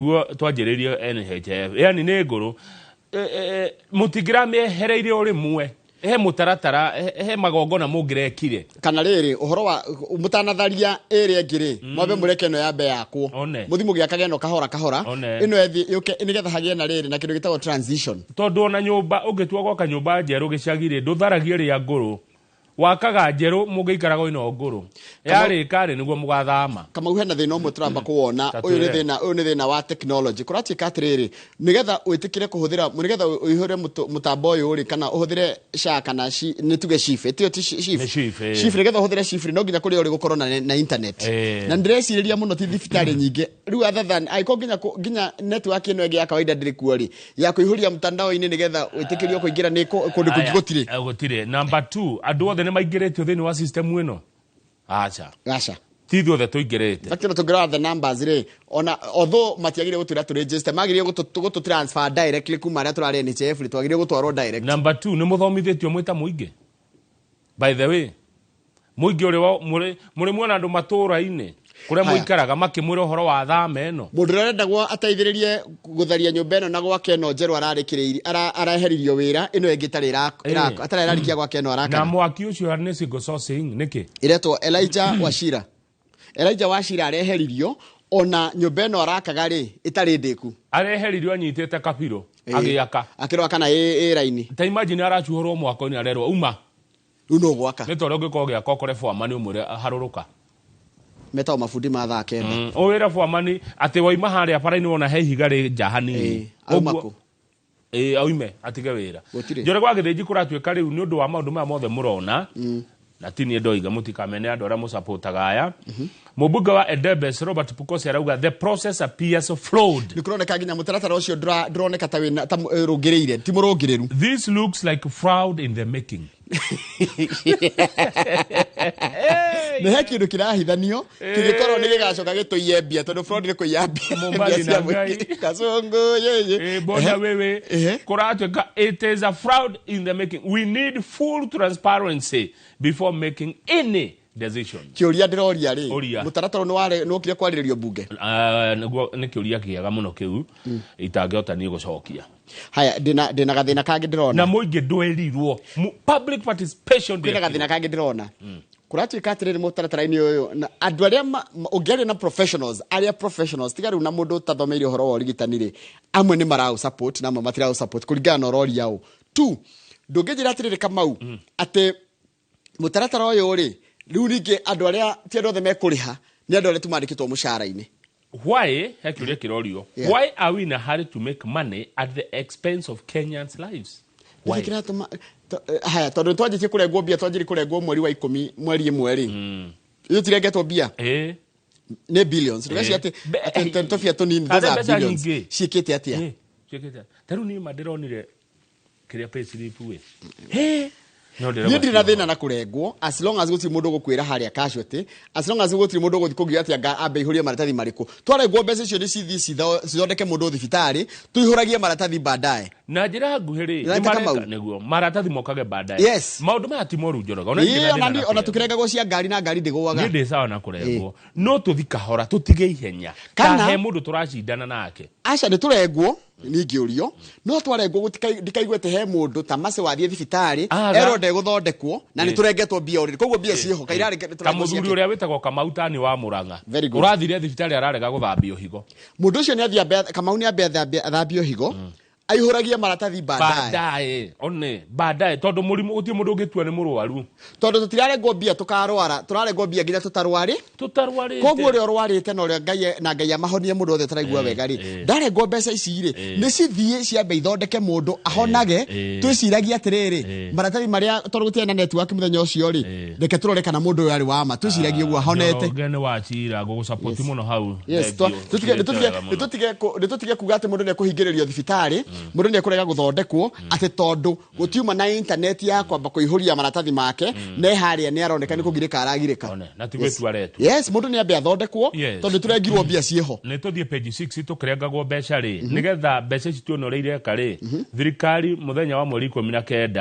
Guo twanjĩrĩirie NHIF, yani nĩ ngũrũ. Mũtingĩramĩehereirie o rĩmwe, he mũtaratara, he magongona mũngĩrekire. Kana rĩrĩ, ũhoro wa mũtanatharia ĩrĩa ĩngĩ rĩ, mwambe mũreke ĩno yambe yakwo. One. Mũthi mũgĩakaga ĩno kahora kahora. One. Ĩno ĩthiĩ yũke nĩgetha hagĩe na rĩrĩ na kĩndũ gĩtagwo transition. Tondũ ona nyũmba, ũngĩtua gwaka nyũmba njerũ gĩcagi rĩ, ndũtharagia ĩrĩa ngũrũ, wakaga njerũ mũgĩikaraga ĩno ngũrũ, yarĩka rĩ, nĩguo mũgathama. Kamau, hena thĩna ũmwe tũramba kũwona. Ta Ũyũ nĩ twĩre. thĩna, ũyũ nĩ thĩna wa technology. Kũratuĩka atĩrĩrĩ, nĩgetha wĩtĩkĩre kũhũthĩra, nĩgetha ũihũre mũtambo ũyũ rĩ, kana ũhũthĩre SHA kana nĩ tuge SHIF, ĩtĩo ti SHIF? Nĩ SHIF, ĩĩ. SHIF, nĩgetha ũhũthĩre SHIF rĩ, no nginya kũrĩa ũrĩ gũkorwo na internet. Na ndĩrecirĩria mũno ti thibitarĩ nyingĩ rĩu, other than angĩkorwo nginya network ĩno ĩngĩ ya kawaida ndĩrĩ kuo rĩ, ya kũihũria mtandao-inĩ nĩgetha wĩtĩkĩrio kũingĩra, nĩ kũndũ kũingĩ gũtirĩ. Gũtirĩ. Number 2, andũ othe nĩ maingĩrĩtio thĩinĩ wa system ĩno? Aca. Aca. Ti ithuothe tũingĩrĩte. In fact, ona tũngĩrora the numbers rĩ, ona although matiagĩrĩire gũtwĩra tũ register, magĩrĩire gũtũ transfer directly kuma arĩa tũrarĩ NHIF rĩ, twagĩrĩire gũtwarwo direct. Number 2, nĩ mũthomithĩtio mwĩ ta mũingĩ? By the way, mũingĩ ũrĩ mũrĩ muona andũ matũũra-inĩ kũrĩa Haya. mũikaraga makĩmwĩra ũhoro wa thama ĩno? Mũndũ ũrĩa ũrendagwo ateithĩrĩrie gũtharia nyũmba ĩno na gwaka ĩno njerũ ararĩkĩrĩirie, areheririo wĩra, ĩno ĩngĩ ĩtarĩ atarĩ ararĩkia gwaka ĩno Na arakana. Mwaki ũcio nĩ single sourcing nĩkĩ? Ĩretwo Elijah Wachira. Elijah Wachira areheririo ona nyũmba ĩno arakaga rĩ ĩtarĩ ndĩku. Areheririo anyitĩte kabirũ agĩaka. Akĩrora kana ĩ raini. Ta imagine aracuhũrwo mwako-inĩ, arerwo uma. Rĩu no gwaka. Nĩ ta ũrĩa ũngĩkorwo ũgĩaka ũkore bwamani ũmwĩre harũrũka. Metagwo mabundi ma thaa 9. Ũwĩre bwamani atĩ waima harĩa bara-inĩ wona he ihiga rĩ nja hanini. Auma Ũguo kũ? Ĩĩ, aume atige wĩra. Gũtirĩ. Njore gwa Gĩthĩnji kũratuĩka rĩu nĩ ũndũ wa maũndũ maya mothe mũrona, na ti niĩ ndoiga, mũtikamene andũ arĩa mũcapotaga aya. Mũmbunge wa Endebess Robert Pukose arauga the process appears flawed. Nĩ kũroneka nginya mũtaratara ũcio ndũroneka ta wĩna ta rũngĩrĩire, ti mũrũngĩrĩru. This looks like fraud in the making. Nĩ he kĩndũ kĩrahithanio kĩngĩkorwo nĩ gĩgacoka gĩtũiye mbia, tondũ fraud nĩ kũiya mbia. Mũmbali mbia cia na Ngai. mũingĩ. Kasongo yeye. Boda wewe. Kũratuĩka it is a fraud in the making. We need full transparency before making any decision. Kĩũria ndĩroria rĩ, Ũria. mũtaratara nĩ wokire kwarĩrĩrio mbunge? Ah, nĩguo nĩ kĩũria kĩega mũno kĩu itangĩhota niĩ gũcokia. Haya, ndĩna gathĩna kangĩ ndĩrona. Na mũingĩ ndwerirwo. Public participation Kwĩna ndĩekirwo. gathĩna kangĩ ndĩrona. Kũratuĩka atĩrĩrĩ, mũtaratara-inĩ ũyũ na andũ arĩa ũngĩaria na professionals, arĩa professionals, tiga rĩu na mũndũ ũtathomeire ũhoro wa ũrigitani rĩ, amwe nĩ maraũ support na amwe matiraũ support kũringana na ũroria ũ tu. Ndũngĩnjĩra atĩrĩrĩ, Kamau, atĩ mũtaratara ũyũ rĩ, rĩu ningĩ andũ arĩa, ti andũ othe mekũrĩha, nĩ andũ arĩa tu mandĩkĩtwo mũcara-inĩ. Why, he kĩũria kĩrorio, why are we in a hurry to make money at the expense of Kenyans' lives? Why? Nĩkĩ kĩratũma haya, tondũ twanjĩtie kũrengwo mbia, twanjirie kũrengwo mweri wa 10 mweri 1 rĩ, ithuĩ tirengetwo mbia nĩ billions, ndũgeciria atĩ atĩ tũbia tũnini. Kana Those are mbeca billions. nyingĩ. Ciĩkĩte atĩa? Ciĩkĩte. Ta rĩu niĩ ma ndĩronire kĩrĩa pay slip wĩ. Hey! No Niĩ ndirĩ na thĩna na kũrengwo as long as gũtirĩ mũndũ ũgũkwĩra harĩa casualty, as long as gũtirĩ mũndũ ũgũthiĩ kũngiuga atĩ anga ambe ihũrie maratathi marĩkũ. Twarengwo mbeca icio nĩ cithiĩ cithondeke mũndũ thibitarĩ, tũihũragie maratathi baadaye. Na njĩra nguhĩ rĩ, Nĩ nĩ ta Kamau. mareka nĩguo maratathi mokage baadaye. Maũndũ maya ti moru, Njoroge. Ona niĩ ndĩ na Ona thĩna na ona kũrengwo. tũkĩrengagwo cia ngari na ngari ndĩgũaga. Niĩ ndĩ sawa na kũrengwo, no tũthi kahora, tũtige ihenya ta he mũndũ tũracindana nake. Aca, nĩ tũrengwo ningĩũrio, no twarengwo ndikaigua atĩ he mũndũ ta mace wathiĩ thibitarĩ Aga. erwo ndegũthondekwo na nĩ tũrengetwo mbia already, koguo mbia ciĩho kairarĩ. Ta mũthuri ũrĩa wĩtagwo Kamau Tani wa Mũrang'a Very good. ũrathire thibitarĩ ararega gũthambio higo. Mũndũ ũcio nĩ athiĩ ambe, Kamau nĩ ambe athambio higo, aihũragie maratathi baadaye. Baadaye, one baadaye, tondũ mũrimũ gũtirĩ mũndũ ũngĩtua nĩ mũrwaru. Tondũ tũtirarengwo mbia tũkarwara, tũrarengwo mbia nginya tũtarwarĩ. Tũtarwarĩte. Koguo ũrĩa ũrwarĩte na ũrĩa Ngai na Ngai amahonie, mũndũ wothe ũtaraigua wega rĩ, ndarengwo mbeca ici rĩ, nĩ cithiĩ ciambe ithondeke mũndũ ahonage. Twĩciragie atĩrĩrĩ, maratathi marĩa, tondũ gũtirĩ na network mũthenya ũcio rĩ, reke tũrore kana mũndũ ũyũ arĩ wa ma. Twĩciragie ũguo ahonete. Njoroge nĩ wacira ngũgũcapoti mũno hau. Yes, Thank you. tũtige Ũcirĩte wega mũno. nĩtũtige kuga atĩ mũndũ nĩekũhingĩrĩrio thibitarĩ, mũndũ nĩekũrega gũthondekwo atĩ tondũ gũtiuma na intaneti ya kwamba kũihũria maratathi make, ne harĩa nĩ aroneka nĩ kũgirĩka aragirĩka. One, na ti gwĩtua aretua. Yes, mũndũ nĩ ambe athondekwo, tondũ nĩtũrengirwo mbia ciĩho. Nĩ tũthiĩ page 6. Tũkĩrengagwo mbeca rĩ, nĩgetha mbeca ici tuone ũrĩa ireka rĩ, thirikari mũthenya wa mweri 19.